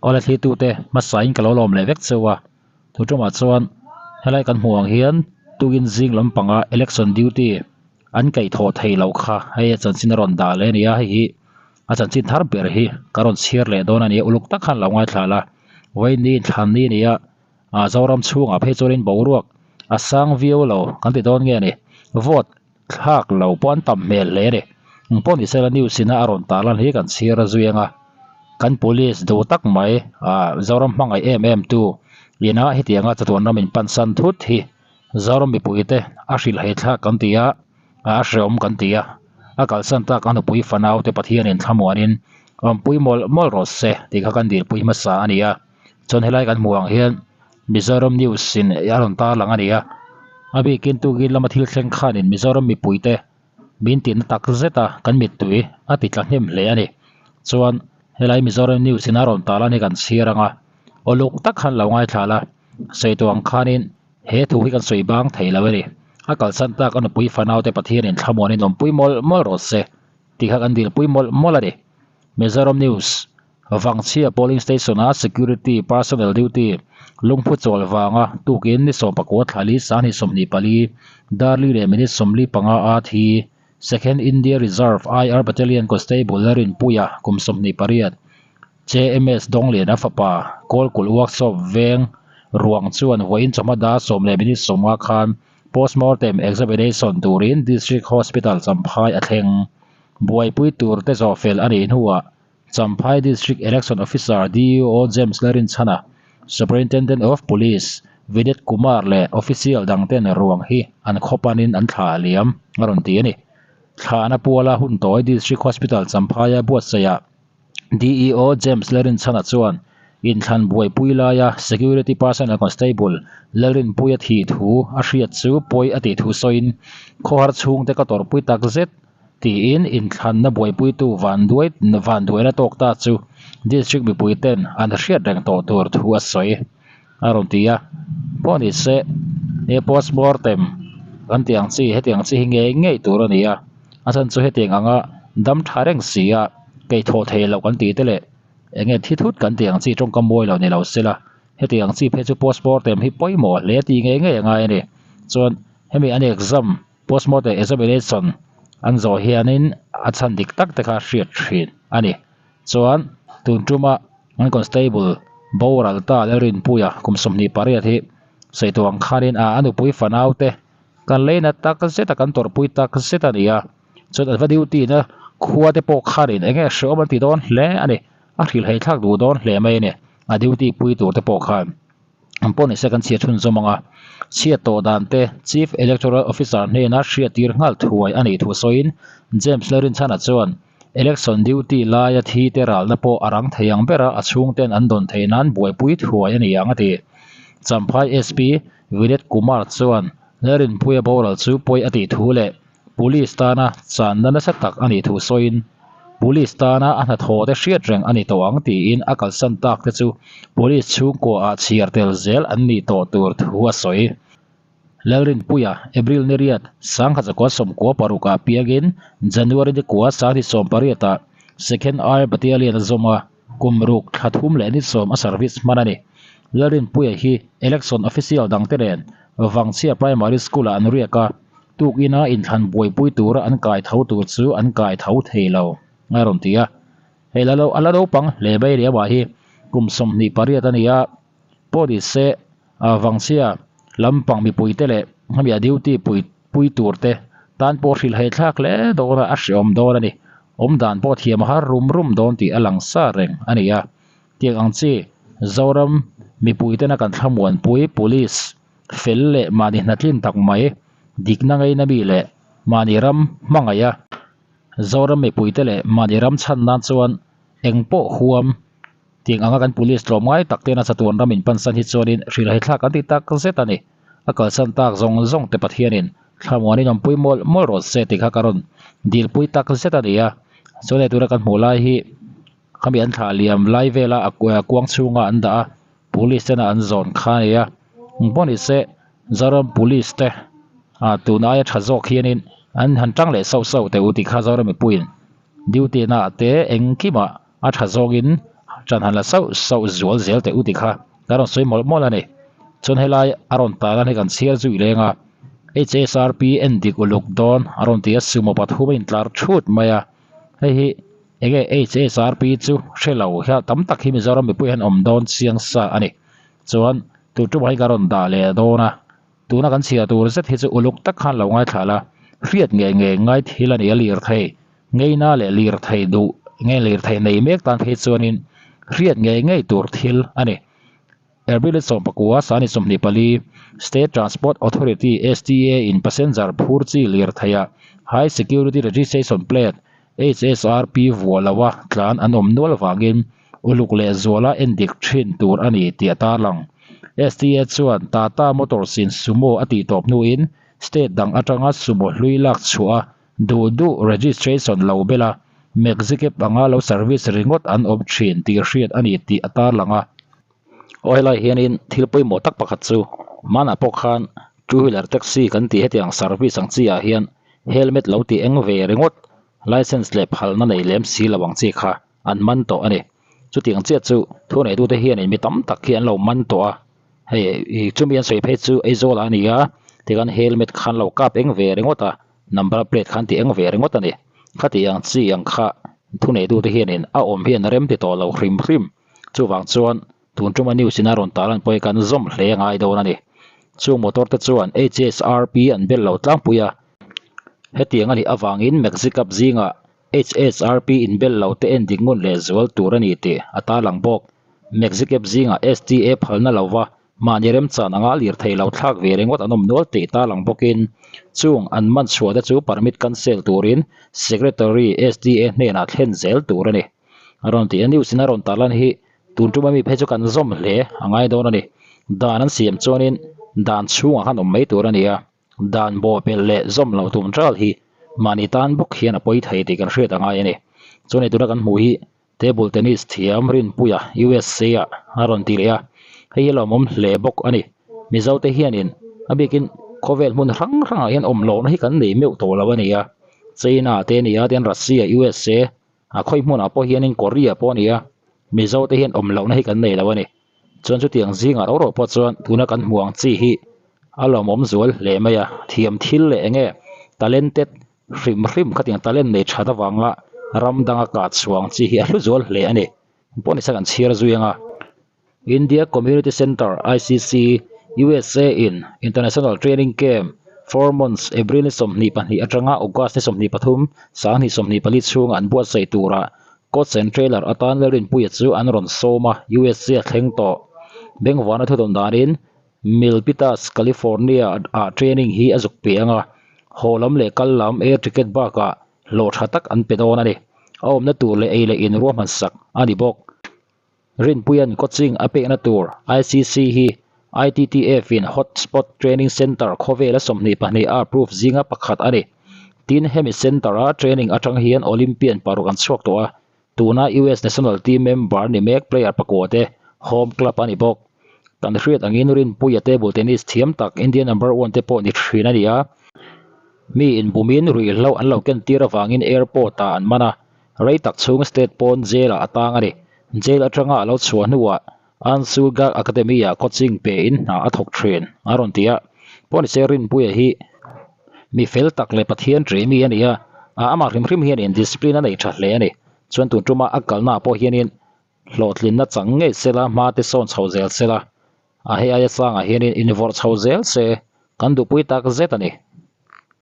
Awle thlitute hmasain ka lo lawm leh vek cheu a, thu tumah chuan helai kan hmuh ang hian tukin zing lampanga election duty an kaih thawh theih loh kha hei a chanchin a rawn dah leh a ni a, hei hi a chanchin thar ber hi ka rawn chhiar leh dawn a ni a, uluk tak khan lo ngaithla la, vawiin thlan ni a ni a. Ah Zoram chhungah phei chuanin boruak a sang viau lo kan ti dawn nge ni? Vote thlak lo pawh an tam hmel hle a ni. Eng pawh ni sela news ina a rawn tarlan hi kan chhiar a zui anga kan police duh tak mai ah Zoram hmangaih em em tu ina hetianga chatuan ram in pansan thut hi Zoram mipuite a hrilhhei thlak kan ti a, a hreawm kan ti a, a kalsan tak a nupui fanau te Pathianin thlamuanin awmpui mawlh mawlh rawh se tih kha kan dilpui hmasa a ni a. Chuan helai kan hmuh ang hian Mizoram news in a rawn tarlang a ni a, a bikin tukin lama thil thleng khanin Mizoram mipuite min tihna tak zet a kan mittui a ti tla hnem hle a ni. Chuan helai Mizoram news in a rawn tarlan hi kan chhiar ang a, uluk tak khan lo ngaithla la, sawi tawh ang khanin he thu hi kan sawi bang thei lo a ni. A kalsan tak a nupui fanaute Pathianin thlamuanin awmpui mawlh mawlh rawh se tih kha kan dilpui mawlh mawlh a ni. Mizoram news. Vangchhia polling station a security personnel duty lungphu chawl vanga tukin ni 14 thlali sangni 24 darli leh minute 45 a thi Second India Reserve IR Battalion Constable Rinpuia kum 28 JMS Dawngliana fapa Kawlkulh Workshop veng ruang chuan vawiin chawhma dar 10 leh minute 50 khan postmortem examination turin District Hospital Champhai a thleng buaipui tur te zawh fel a nih hnuah Champhai District Election Officer DEO James Larinchhana, Superintendent of Police Vinit Kumar leh official dangten ruang hi an khawpanin an thla a liam a rawn ti a ni. Thlahna puala hun tawi District Hospital Champhaia buatsaihah DEO James Larinchhana chuan inthlan buaipui laia Security Personnel Constable Lalrinpuia thih thu a hriat chu pawi a tih thu sawiin khawhar chhungte ka tawrhpui takzet tiin inthlanna buaipuitu vanduai vanduaina tawk ta chu district mipui ten an hriat reng tawh tur thu a sawi a rawn ti a pawh ni se he postmortem kan tih ang chi hetiang chi hi ngei ngei tur a ni a a chhan chu hetiang anga dam tha reng si a keithawh thei loh kan tih te leh eng nge thi thut kan tih ang chi tawngkam mawi lo ni lo sela hetiang chi phei chu postmortem hi pawimawh hle tih ngei ngei a ngai a ni chuan hemi an exam. Postmortem examination an zawh hianin a chhan dik tak te kha hriat thin a ni. Chuan tun tuma an constable boral ta Lalrinpuia kum 28 hi sawi tawh ang khanin a a nupui fanau te kan leina tak zet a kan tawrhpui tak zet a ni a. Chuan an va duty na khua te pawh khanin eng nge hreawm an ti dawn hle a ni. A hrilhhei thlak duh dawn hle mai a ni a duty pui tur te pawh khan. An pawh ni se kan chhiat chhunzawm ang a, chhiat tawh dan te Chief Electoral Officer hnena hriattir nghal thuai a nih thu sawiin James Lalrinchhana chuan Election duty laia thi te ralna pawh a rang thei ang bera a chhungten an dawn theih nan buaipui thuai a ni ang a ti. Champhai SP Vinit Kumar chuan Lalrinpuia boral chu pawi a tih thu leh Police tana channa nasa tak a nih thu sawiin, Police tana a hnathawh te hriat reng a ni tawh ang tiin a kalsan tak te chu Police chhungkua ah chhiar tel zel an nih tawh tur thu a sawi. Lalrinpuia, April ni riat, Sangha zakua sawmkua paruk ah piangin January ni kua Sangni sawmpariat ah Second Air Battalion a zawm a, kum ruk thla thum leh ni sawm a service hman a ni. Lalrinpuia hi Election Official dangte nen Vangchhia Primary School ah an riak a, Tukina inthlan buaipui tura an kai tho tur chu an kai tho thei lo a rawn ti a. Hei la lo a la naupang hle mai nia mah hi kum 28 a ni a, pawh ni se Vangchhia lampang mipuite leh hemi a duty pui pui tur te tan pawh hrilh hei thlak hle dawn a, a hreawm dawn a ni. Awmdan pawh thiam a har rum rum dawn tih a lang sa reng a ni a. Tiang ang chi Zoram mipuitena kan thlamuanpui police fel leh mahni hnatlin tak mai, dikna ngaina mi leh mahni ram hmangaih a, Zoram mipuite leh mahni ram chhan nan chuan eng pawh huam tiang anga kan police tlawmngai tak tena chatuan ram in pansan hi chuanin hrilhai thlak an ti tak zet a ni. A kalsan tak zawng zawng te Pathianin thlamuanin awmpui mawlh mawlh rawh se tih kha ka rawn dilpui tak zet a ni a, chuan hei tuna kan hmuh lai hi khami an thlah liam lai vela a kuang chhunga an dah a. Police tena an zawn kha a ni a, engpawh ni se Zoram Police te ah tun aia tha zawk hianin an han tang leh sauh sauh teh u tih kha Zoram mipuiin duty na ah te engkimah a tha zawngin Ṭan han la sauh sauh zual zel teh u ti kha kan rawn sawi mawlh mawlh a ni. Chuan helai a rawn tarlan hi kan chhiar zui leng a, HSRP en dik uluk dawn a rawn ti a, sumo pathum a intlar thut mai a. Hei hi enge HSRP chu hre lo hian tam tak hi Mizoram mipui hian awm dawn chiang sa a ni. Chuan tun tumah hi ka rawn dah leh dawn a, tuna kan chhiar tur zet hi chu uluk tak khan lo ngaithla la, hriat ngei ngei ngai thil a ni a lirthei ngeina leh lirthei duh nge lirthei nei mek tan phei chuanin hriat ngei ngei tur thil a ni. April 19 sani 24 State Transport Authority STA in passenger phur chi lirtheiah High Security Registration Plate HSRP vuah loa tlan an awm nual vangin uluk leh zuala endik thin tur a ni tih a tarlang. STA chuan Tata Motors in Sumo a tihtawp hnuin state dang atanga Sumo hlui lak chhuah a Duh duh registration lo bel a, Maxicab anga lo service ringawt an awm thin tih hriat a ni tih a tarlang a. Aw helai hianin thil pawimawh tak pakhat chu hmanah pawh khan two wheeler taxi kan tih hetiang service ang chi ah hian helmet lo tih eng ve ringawt license leh phalna nei lem si lo ang chi kha an man tawh a ni. Chutiang chiah chu thuneitute hianin mi tam tak hi an lo man tawh a. Hei ih chumi an sawi phei chu Aizawl ah a ni a tikhan helmet khan lo kap eng ve ringawt a number plate khan tih eng ve ringawt a ni. Khati ang chi ang kha thuneitute hianin a awm hian rem ti tawh lo hrim hrim. Chuvang chuan tun tuma news in a rawn tarlan pawh hi kan zawm hle a ngai dawn a ni. Chung motor te chuan HSRP an bel lo tlangpui a. Hetiang a nih avangin Maxicab zingah HSRP inbel lo te en dik ngun leh zual tur a ni tih a tarlang bawk. Maxicab zingah STA phalna lova mahni remchan anga lirthei lo thlak ve ringawt an awm nual tih tarlang bawkin chung an man chhuah te chu permit cancel turin Secretary STA hnenah thlen zel tur a ni. A rawn ti a, news in a rawn tarlan hi tun tum ami phei chu kan zawm hle a ngai dawn a ni. Dan an siam chuanin dan chhungah khan awm mai tur a ni a. Dan bawhpelh leh zawm loh tum ṭal hi mahni tan bawk hian a pawi thei tih kan hriat a ngai a ni. Chuan tuna kan hmuh hi table tennis thiam Rinpuia USA ah a rawn ti leh a, hei hi a lawmawm hle bawk a ni. Mizote hianin a bikin khawvel hmun hrang hrangah hian awm lohna hi kan nei meuh tawh lo a ni a, China te a ni a, tin Russia, USA a khawi hmunah pawh hianin Korea pawh a ni a, Mizote hian awm lohna hi kan nei lo a ni. Chuan chutiang zingah ro ro pawh chuan tuna kan hmuh ang chi hi a lawmawm zual hle mai a, thiam thil leh eng nge talented hrim hrim khatiang talent nei that avanga ram danga kah chhuah ang chi hi a hlu zual hle a ni. Pawh ni se kan chhiar zui ang a. India Community Centre, ICC, USA in International Training Camp four months April ni 22 atanga August ni 23, 2024 chhunga an buatsaih turah Coach and trailer atan Lalrinpuia chu an rawn sawm a, USA a thleng tawh. Bengvana thudawn danin Milpitas, California ah training hi a zuk pe ang a, haw lam leh kal lam air ticket bakah hlawh tha tak an pe dawn a ni. A awmna tur leh ei leh in ruahman sak a ni bawk. Rinpuia'n coaching a pekna tur ICC hi ITTF in Hotspot Training Centre khawvela 22 a approve zinga pakhat a ni. Tin, hemi centre-a training atang hian Olympian paruk an chhuak tawh a, tuna US national team member ni mek player pakua te home club a ni bawk. Kan hriat angin Rinpuia table tennis thiam tak India number one te pawh ni thin a ni a, mi inbumin ruihhlo an lo ken tir avangin airport-ah an man a, rei tak chhung state pawn jail-ah a tang a ni. Jail atanga a lo chhuah hnuah Anshul Garg Academy-ah coaching pe in hna a thawk thin, a rawn ti a. Pawhnise Rinpuia hi mi fel tak leh Pathian ṭih mi a ni a, amah hrim hrim hianin discipline a nei ṭha hle a ni. Chuan tun ṭuma a kalnaah pawh hianin hlawhtlinna chang ngei sela, hma te sawn chho zel sela, a hei aia sangah hianin invawrh chho zel se kan duhpui tak zet a ni.